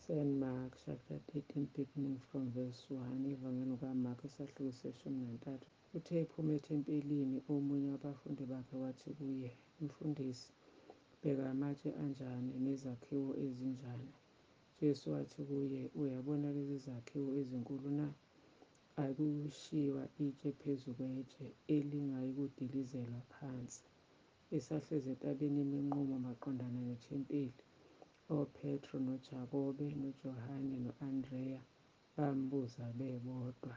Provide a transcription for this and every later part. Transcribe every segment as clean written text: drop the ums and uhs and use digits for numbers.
St. Mark chapter 13 beginning from verse 1. Ivangeli kaMark isahluko seshumi nantathu. Uthe ephuma ethempelini, omunye wabafundi bakhe wathi kuye, Mfundisi, bheka amatshe anjani nezakhiwo ezinjani. Jesu wathi kuye, Uyabona lezi zakhiwo ezinkulu na? Akuyukushiywa itshe phezu kwetshe elingayikudilizelwa phansi. Esahlezi entabeni yeminqumo maqondana nethempeli, oPetru, noJakobe, noJohane, no-Andreya bambuza bebodwa,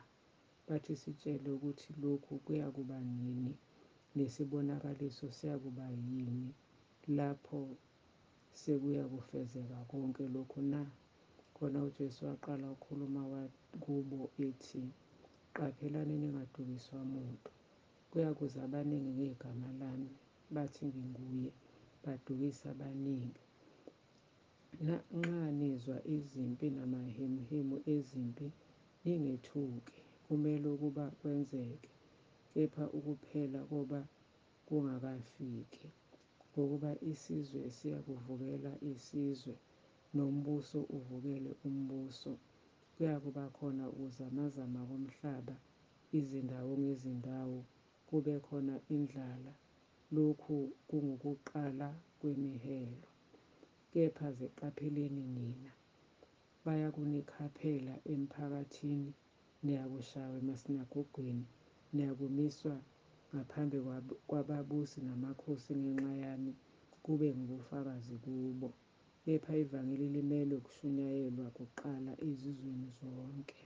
bathi, Sitshele ukuthi lokhu kuyakuba nini, nesibonakaliso siyakuba yini lapho sekuyakufezeka konke lokhu na? Khona uJesu waqala ukukhuluma kubo ethi, Qaphelani ningadukiswa muntu. Kuyakuza abaningi ngegama lami, bathi nginguye, badukise abaningi. Nxa nizwa izimpi namahemuhemu ezimpi, ningethuki, kumele ukuba kwenzeke, kepha ukuphela koba kungakafiki. Ngokuba isizwe siyakuvukela isizwe, nombuso uvukele umbuso. Kuyakuba khona ukuzamazama komhlaba izindawo ngezindawo, kube khona indlala. Lokhu kungukuqala kwemihelo. Kepha ziqapheleni nina. Bayakunikhaphela emphakathini, niyakushaywa emasinagogweni, niyakumiswa ngaphambi kwababusi namakhosi ngenxa yami, kube ngubufakazi kubo. Kepha ivangeli limelwe ukushunyayelwa kuqala ezizweni zonke.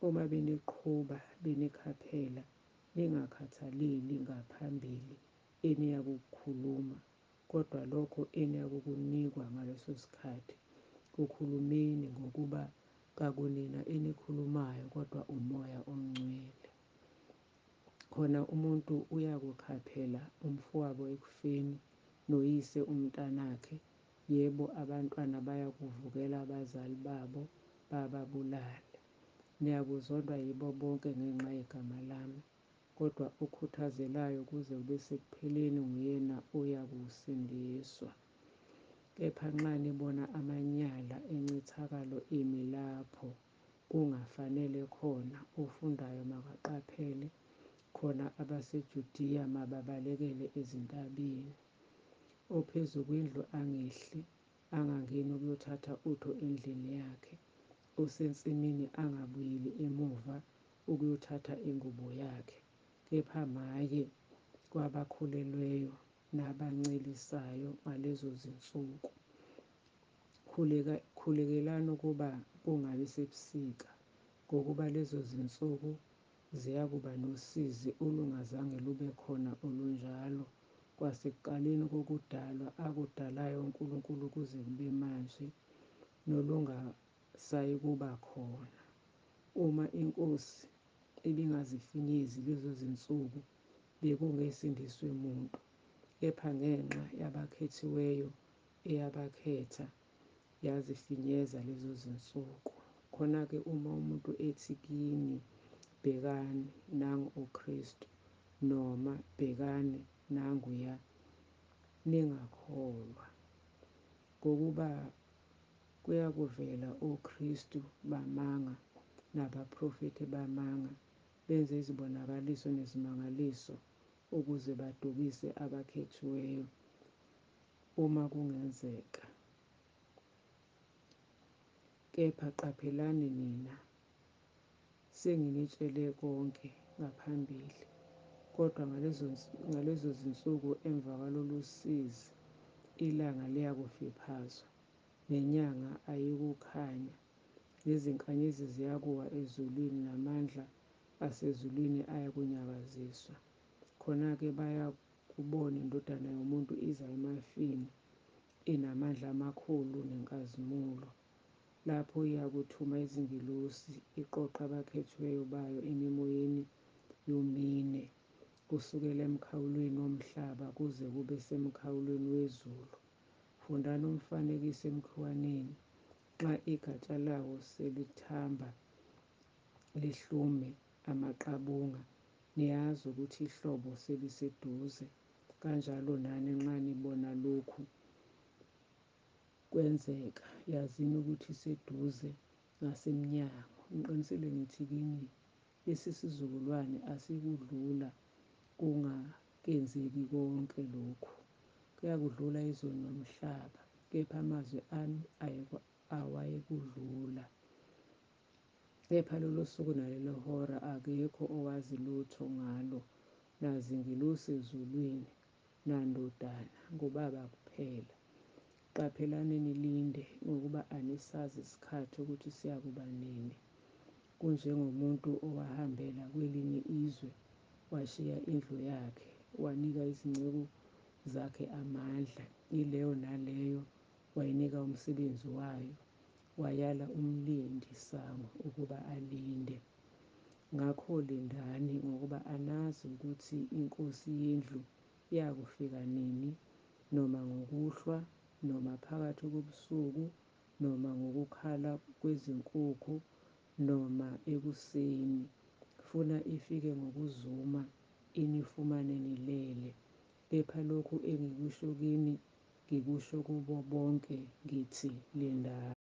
Uma beniqhuba benikhaphela, ningakhathaleli ngaphambili eniyakukukhuluma, kodwa lokho eniyakukunikwa ngaleso sikhathi, kukhulumeni, ngokuba kakunina enikhulumayo, kodwa uMoya oNgcwele. Khona umuntu uyakukhaphela umfowabo ekufeni, noyise umntanakhe, yebo, abantwana bayakuvukela abazali babo, bababulale. Niyakuzondwa yibo bonke ngenxa yegama lami, kodwa okhuthazelayo kuze kube sekupheleni nguyena oyakusindiswa. Kepha nxa nibona amanyala encithakalo emi lapho kungafanele khona, ofundayo makaqaphele, khona abaseJudiya mababalekele ezintabeni. Ophezu kwendlu angehli, angangeni ukuyothatha utho endlini yakhe. Osensimini angabuyeli emuva ukuyothatha ingubo yakhe. Kepha maye kwabakhulelweyo nabancelisayo ngalezo zinsuku. Khulekelani ukuba kungabi sebusika, ngokuba lezo zinsuku ziyakuba nosizi olungazange lube khona olunjalo kwasekuqaleni kokudalwa akudalayo uNkulunkulu kuze kube manje, nolungasayikuba khona. Uma iNkosi ibingazifinyezi lezo zinsuku, bekungesindiswe muntu, kepha ngenxa yabakhethiweyo eyabakhetha, yazifinyeza lezo zinsuku. Khona-ke uma umuntu ethi kini, Bhekani, nangu uKristu, noma Bhekani, nanguya, ningakholwa. Ngokuba kuyakuvela oKristu bamanga nabaprofethi bamanga, benze izibonakaliso nezimangaliso ukuze badukise abakhethiweyo, uma kungenzeka. Kepha qaphelani nina, senginitshele konke ngaphambili. Kodwa ngalezo zinsuku emva kwalolu sizi, ilanga liyakufiphazwa, nenyanga ayikukhanya, nezinkanyezi ziyakuwa ezulwini, namandla asezulwini ayakunyakaziswa. Khona-ke bayakubona iNdodana yomuntu iza emafini, inamandla amakhulu nenkazimulo. Lapho iyakuthuma izingelosi, iqoqe abakhethiweyo bayo emimoyeni yomine, kusukela emkhawulweni womhlaba kuze kube semkhawulweni wezulu. Fundani umfanekiso emkhiwaneni. Nxa igatsha lawo selithamba lihlume amaqabunga, niyazi ukuthi ihlobo seliseduze. Kanjalo nani nxa nibona lokhu kwenzeka, yazini ukuthi iseduze ngasemnyango. Ngiqinisile ngithi kini, lesi sizukulwane asiyikudlula kungakenzeki konke lokhu. Kuyakudlula izulu nomhlaba, kepha amazwi ami awayikudlula. Kepha lolo suku nalelo hora akekho owazi lutho ngalo, nazingelosi ezulwini, naNdodana, nguBaba kuphela. Qaphelani nilinde, ngokuba anisazi isikhathi ukuthi siyakuba nini. Kunjengomuntu owahambela kwelinye izwe, washiya indlu yakhe, wanika izinceku zakhe amandla, yileyo naleyo wayinika umsebenzi wayo, wayala umlindi-sango ukuba alinde. Ngakho lindani, ngokuba anazi ukuthi inkosi yendlu iyakufika nini, noma ngokuhlwa, noma phakathi kobusuku, noma ngokukhala kwezinkukhu, noma ekuseni, funa ifike ngokuzuma, inifumane nilele. Kepha lokhu engikusho kini, ngikusho kubo bonke, ngithi, Lindani.